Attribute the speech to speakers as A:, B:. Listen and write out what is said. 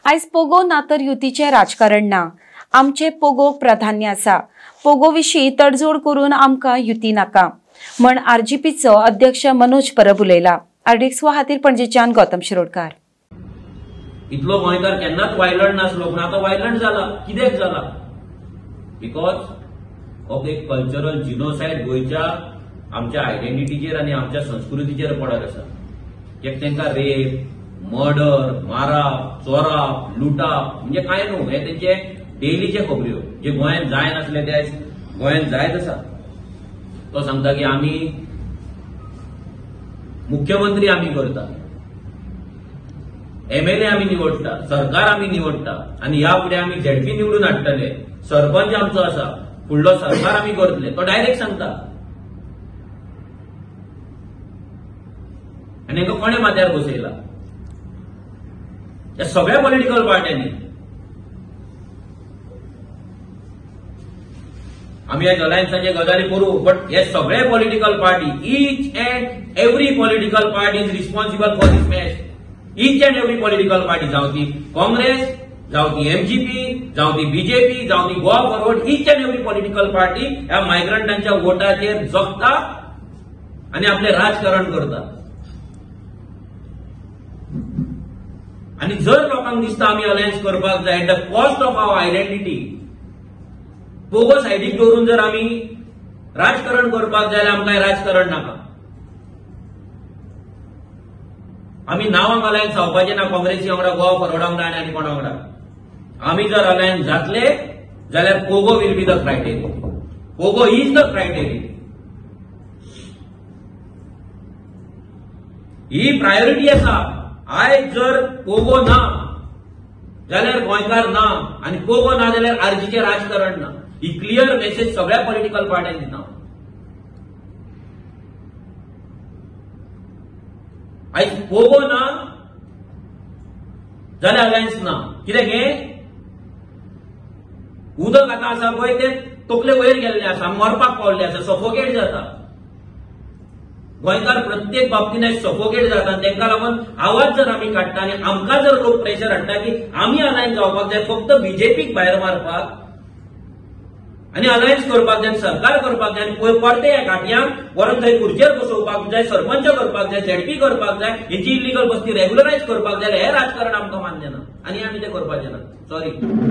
A: आयज पोगो ना तर युतीचें राजकारण ना. आमचे पोगोक प्राधान्य आसा. पोगो विशीं तडजोड करून आमकां युती नाका म्हण आरजीपीचो अध्यक्ष मनोज परब उलयला. आरडीएक्स खातीर पणजेच्यान गौतम शिरोडकार.
B: इतलो गोंयकार केन्नाच वायलंट नासलो, पूण आतां वायलंट जाला. कित्याक जाला? Because of एक कल्चरल जिनोसायड गोंयच्या आमच्या आयडेंटिटीचेर आनी आमच्या संस्कृतीचेर पडत आसा. एक तांकां रेप, मर्डर, मारप, चोरप, लुटप म्हणजे कांय न्हू, हे तेंचे डेलीचे खबऱ्यो जे गोंयांत जायनासले ते आयज गोंयांत जायत आसा. तो सांगता की आमी मुख्यमंत्री आमी करता, एमएलए आमी निवडटा, सरकार आमी निवडटा आनी ह्या फुडें आमी झेडपी निवडून हाडटले, सरपंच आमचो आसा, फुडलो सरकार आमी करतले. तो डायरेक्ट सांगता. आनी हांकां कोणें माथ्यार बसयला? ह्या सगळ्या पॉलिटिकल पार्ट्यांनी. आमी ह्या अलायन्साचे गजाली करू, बट हे सगळे political party, each and every political party is responsible for this mess. Each and every political party, जावं ती काँग्रेस, जावं ती एमजीपी, जावं ती बीजेपी, जावं ती Goa Forward, each and every political party ह्या मायग्रंटांच्या वोटाचेर जगता आनी आपलें राजकारण करता. आनी जर लोकांक दिसता आमी अलायन्स करपाक जाय at the cost of our identity, Pogo सायडीक दवरून जर आमी राजकारण करपाक जाय जाल्यार आमकां राजकारण नाका. आमी नांवांक अलायन्स जावपाचें ना काँग्रेसी वांगडा, गोवा फॉरवर्डा वांगडा आनी कोणा वांगडा. आमी जर अलायन्स जातले जाल्यार Pogo will be the criteria. Pogo is the criteria. He priority आसा. आयज जर पोगो ना जाल्यार गोंयकार ना, आनी पोगो ना जाल्यार आरजीचें राजकारण ना. ही क्लियर मेसेज सगळ्या पॉलिटिकल पार्ट्यांक दिता. आयज पोगो ना जाल्यार अलायन्स ना. कित्याक हें उदक आतां आसा पळय तें तकले वयर गेल्लें आसा, मरपाक पावल्लें आसा, सफोकेट जाता. गोंयकार प्रत्येक बाबतीन आयज सफोकेट जाता. तांकां लागून आवाज जर आमी काडटा आनी आमकां जर लोक प्रेशर हाडटा की आमी अलायन्स जावपाक जाय, फक्त बीजेपीक भायर मारपाक आनी अलायन्स करपाक जाय, सरकार करपाक जाय, आनी परते ह्या घाटयांक व्हरून थंय खुर्चेर बसोवपाक जाय, सरपंच करपाक जाय, झेडपी करपाक जाय, हेची इलिगल बस्ती रेग्युलरायज करपाक जाय, हें राजकारण आमकां मान्य ना आनी आमी तें करपाचें ना. सॉरी.